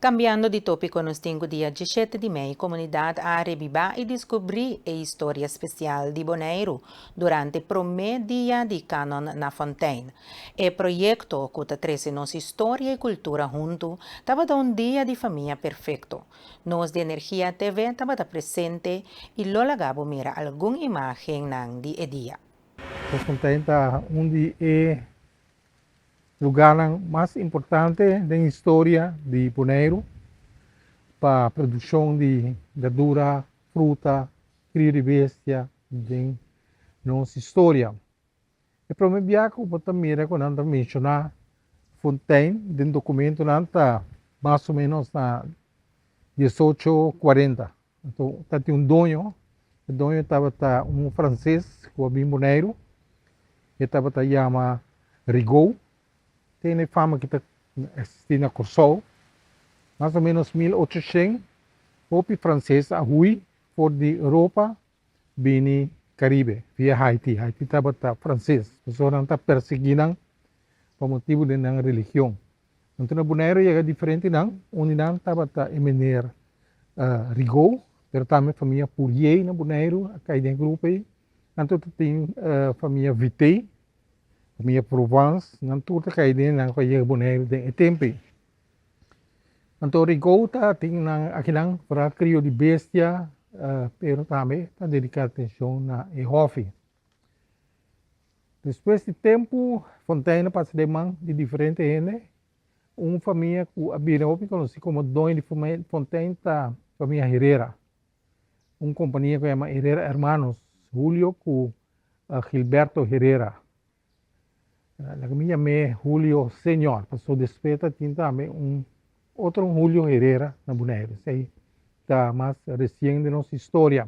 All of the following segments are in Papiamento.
Kambiando di tópiko, nos tin ku dia 17 di mei komunidat a rebibá i deskubrí e historia spesial di Boneiru durante promé dia di Kanon na Fontein. E proyekto ku ta trese nos historia i kultura huntu tabata un dia di famia perfekto. Nos di Energia TV tabata presente i lo laga bo mira algun imágennan di e dia. Fontein ta un di e lugánan mas importante den historia di Boneiru pa produkshon di berdura, fruta, krio di bestia den nos historia. E promé biaha ku bo ta mira ku nan ta menshoná Fontein den dokumentonan ta mas o ménos na 1840. Anto tabatin un doño, e doño tabata un franses ku a bin Boneiru, e tabata yama Rigaud, tene fama ku ta eksistí na Kòrsou. Mas o ménos 1800 hopi franses a hui for di Europa bini Karibe via Haiti. Haiti tabata franses, pasobra nan ta persiguí nan pa motibu di nan religion. Anto na Boneiru yega diferente nan, un di nan tabata e meneer Rigaud, pero tambe famia Pourier na Boneiru a kai den e grupo ei. Anto ta tin famia Vitey, famia Provence, nan tur ta kai den nan ku a yega Boneiru den e tempu ei. Anto Rigaud ta tin nan akinan foral krio di bestia, pero tambe ta dediká atenshon na e hòfi. Despues di tempu, Fontein a pasa den man di diferente hende. Un famia ku a bira hopi konosí komo doño di Fontein ta famia Herrera. Un kompania ku yama Herrera Hermanos, Julio ku Gilberto Herrera. Laga mi yam'é Julio Senior, pasobra despues ta tin tambe un otro Julio Herrera na Boneiru. Esei ta mas resien den nos historia.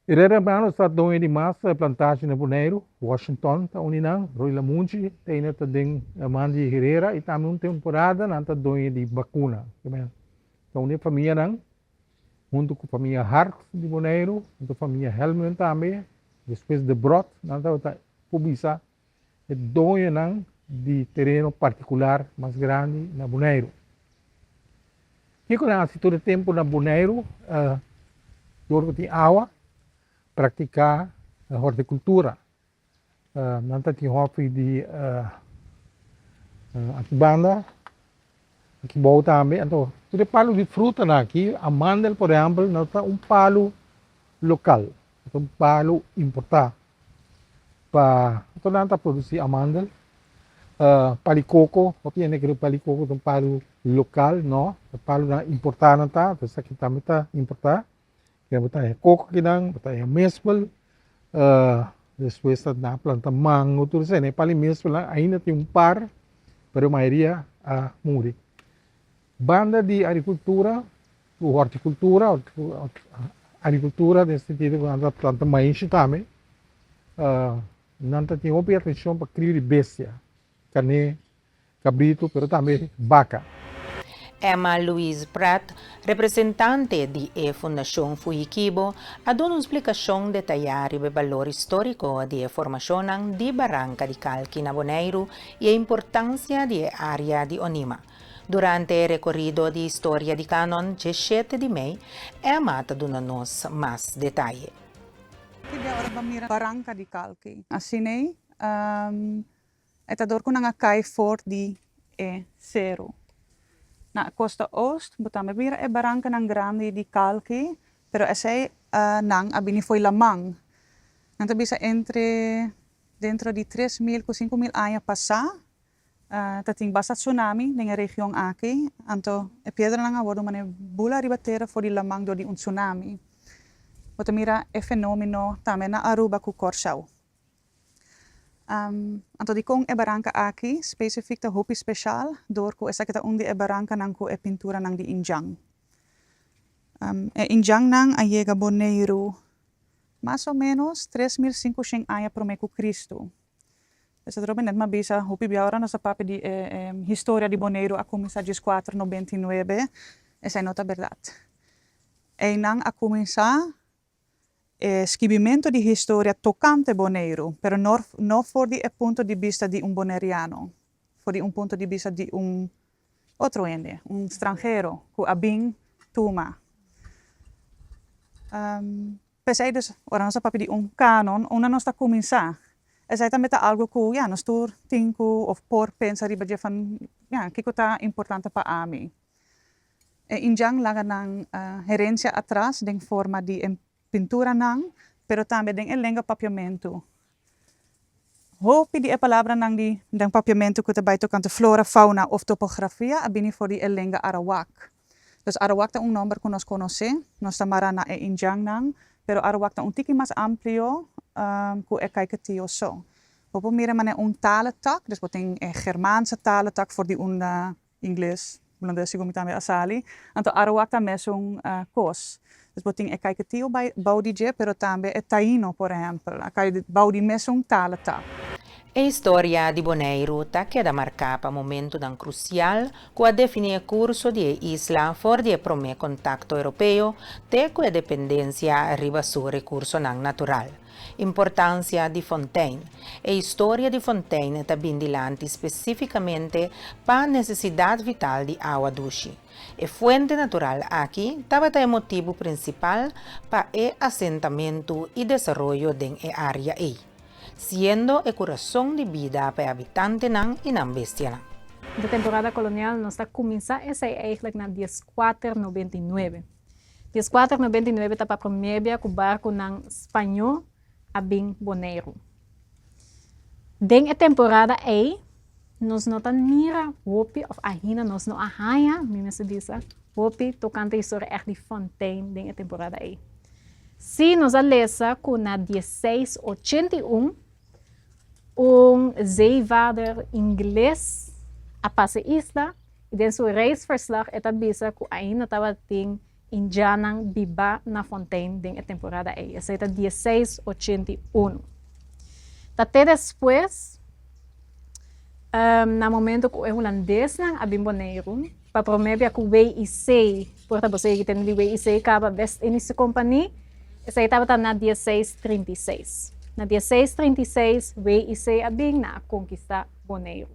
Herrera Hermanos ta doño di mas plantashi na Boneiru, Washington ta un di nan, Rooi Lamunchi ta ainda ta den man di Herrera i tambe un temporada nan ta doño di Bakuna. Ta un di e famianan huntu ku famia Hart di Boneiru, huntu famia Helmund tambe, despues De Brot, nan tabata por bisa e doñonan di tereno partikular mas grandi na Boneiru. Kiko nan hasi tur e tempu na Boneiru? Dor ku tin awa, praktiká hortikultura. Nan ta tin hopi di aki banda, aki bou tambe. Anto tur e palu di frutanan aki, amandel por ehèmpel, no ta un palu lokal, ta un palu importá. Pa anto nan ta produsí amandel. Palu di koko, hopi hende kere palu di koko ta un palu lokal, no, ta palunan importá nan ta, esaki tambe ta importá. Ke bo ta haña koko kinan, bo ta haña mespel, despues ta nan a planta mango tur esei. E pali mespelnan ainda tin un par, pero e mayoria a muri. Banda di agrikultura ku hortikultura, agrikultura den sentido ku nan ta planta maishi tambe, nan ta tin hopi atenshon pa krio di bestia, karné, Cabrito, pero tambe baca. Emma Louise Pratt, representante di e Fundashon Fujikibo, a duna un splikashon detayá riba e balor históriko di e formashonnan di Baranka di Kalki na Boneiru i e importansia di e área di Onima. Durante e rekorido di historia di Kanon 17 di mei, Emma ta duna nos mas detaye. Ki dia ora bo mira Baranka di Kalki? Asin'ei, E ta dor ku nan a kai for di e seru. Na kosta oost bo tambe mira e barankanan grandi di kalki, pero esei nan a bini fo'i laman. Nan ta bisa entre dentro di 3000 ku 5000 aña pasá ta tin basta tsunami den e region aki, anto e piedranan a wordu manera bula riba tera for di laman dor di un tsunami. Bo ta mira e fenomeno tambe na Aruba ku Kòrsou. Anto dikon e baranka aki spesifik ta hopi speshal? Dor ku esaki ta un di e barankanan ku e pinturanan di indjan. E indjannan a yega Boneiru mas o ménos 3500 aña promé ku Kristu. Esei ta loke net mi a bisa hopi bia ora nos ta papia di e historia di Boneiru a kuminsá 1499, esei no ta bèrdat. Einan a kuminsá e skibimentu di historia tokante Boneiru, pero no for di e punto di bista di un boneriano, for di un punto di bista di un Otro hende, un stranhero, ku a bin tuma. P'esei dus, ora nos a papia di un kanon, unda nos ta kuminsá? Esei tambe ta algu ku, ya, nos tur tin ku òf por pensa riba dje van, ya, kiko ta importante pa ami? E indjan laga nan herensia atras den forma di e pinturanan, pero tambe den e lenga papiamentu. Hopi di e palabranan di den papiamentu ku ta bai tokante flora, fauna òf topografia a bini for di e lenga arawak. Dus arawak ta un nòmber ku nos konosé, nos ta mará na e indjannan, pero arawak ta un tiki mas amplio ku e kaiketio so. Bo por mira manera un talentak, dus bo tin e Germaanse talentak for di unda Ingles, Hulandes segun mi tambe a sali. Anto Arawak ta mesun kos. Dus bo tin e Kaiketio bai bou di dje, pero tambe e Taino, por ehèmpel, a kai bou di mesun taletak. E historia di Boneiru ta keda marká pa momentunan krusial ku a definí e kurso di e isla for di e promé kontakto europeo te ku e dependensia riba su rekursonan natural. Importansia di Fontein. E historia di Fontein ta bin dilanti spesífikamente pa nesesidat vital di awa dushi. E fuente natural aki tabata e motibu prinsipal pa e asentamentu i desaroyo den e área ei, siendo e kurason di bida pa e habitantenan i nan bestianan. De temporada kolonial nos ta kuminsá esei eigentlik na dieskuater nobenta i nuebe. Dieskuater nobenta i nuebe ta pa promé bia ku barkunan spañó a bin Boneiru. Den e temporada ei nos no ta mira hopi òf ainda nos no a haña, mi mester bisa, hopi tokante historia ègt di Fontein den e temporada ei. Sí nos a lesa ku na diesseis ochenta i un un zeevaarder ingles a pasa e isla I den su reisverslag e ta bisa ku ainda tabatin indjannan bibá na Fontein den e temporada ei. Esei ta diesseis ochenta i unu. Ta te despues, na momento ku e hulandesnan a bin Boneiru, pa promé bia ku WIC, por ta boso yegi tende di WIC kaba, West Indische Compagnie, esei tabata na diesseis trinta i seis. Na diesseis trinta i seis WIC a bin, nan a konkistá Boneiru.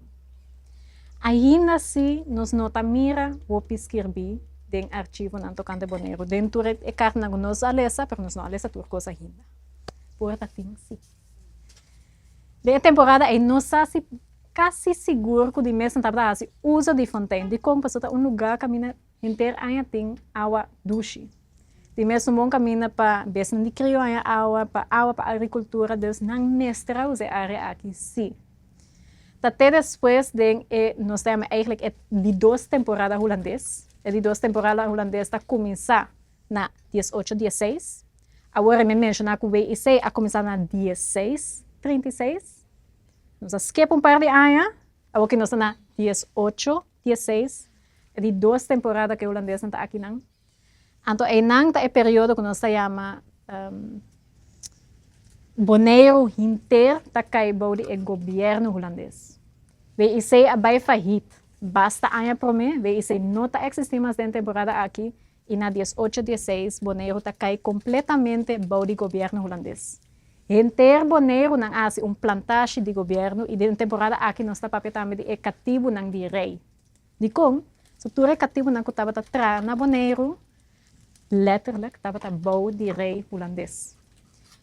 Ainda si nos no ta mira hopi skirbí den archivonan tokante Boneiru. Den tur e kartanan ku nos a lesa, pero nos no a lesa tur kos ainda. Por ta tin si. Den e temporada ei nos sa si kasi sigur ku di mes nan tabata hasi uso di fontein. Dikon? Pasobra ta un lugá kaminda henter aña tin awa dushi. Di mes un bon kaminda pa besnan di krio haña awa, pa awa pa agrikultura, dus nan mester a usa e área aki si. Ta te despues den e, nos ta yama eigenlijk e di dos temporada hulandes. E di dos temporada hulandes ta kuminsá na diesocho diesseis. Awor mi a menshoná ku WIC a kuminsá na diesseis trinta i seis. Nos a skip un par di aña, awor ki nos ta na diesocho diesseis, e di dos temporada ku e hulandesnan ta akinan. Anto einan ta e periodo ku nos ta yama Boneiru hinter ta kai bou di e gobièrnu hulandes. WIC a bai fahit basta aña promé, WIC no ta eksistí mas den temporada aki i na diesocho diesseis Boneiru ta kai kompletamente bou di gobièrnu hulandes. Henter Boneiru nan a hasi un plantashi di gobièrnu i den temporada aki nos ta papia tambe di e katibunan di rei. Dikon? So tur e katibunan ku tabata traha na Boneiru letterlijk tabata bou di rei hulandes.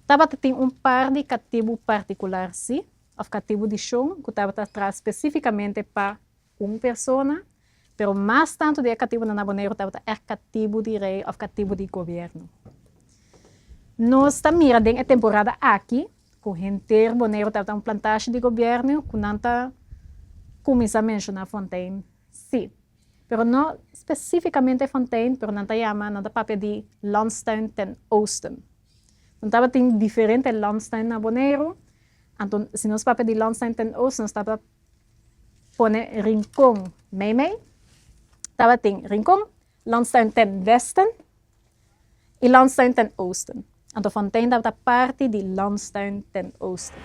Tabata tin un par di katibu partikular sí, òf katibu di shon ku tabata traha spesífikamente pa un persona, pero mas tantu di e katibunan na Boneiru tabata ègt katibu di rei òf katibu di gobièrnu. Nos ta mira den e temporada aki ku henter Boneiru tabata un plantashi di gobièrnu ku nan ta kuminsá menshoná Fontein sí. Pero no spesífikamente Fontein, pero nan ta yama, nan ta papia di Landstuin ten Oosten. Nan tabatin diferente landstuin na Boneiru, anto si nos papia di Landstuin ten Oosten nos tabata pone Rincon meimei. Tabatin Rincon, Landstuin ten Westen i Landstuin ten Oosten. Anto Fontein tabata parti di Landstuin ten Oosten.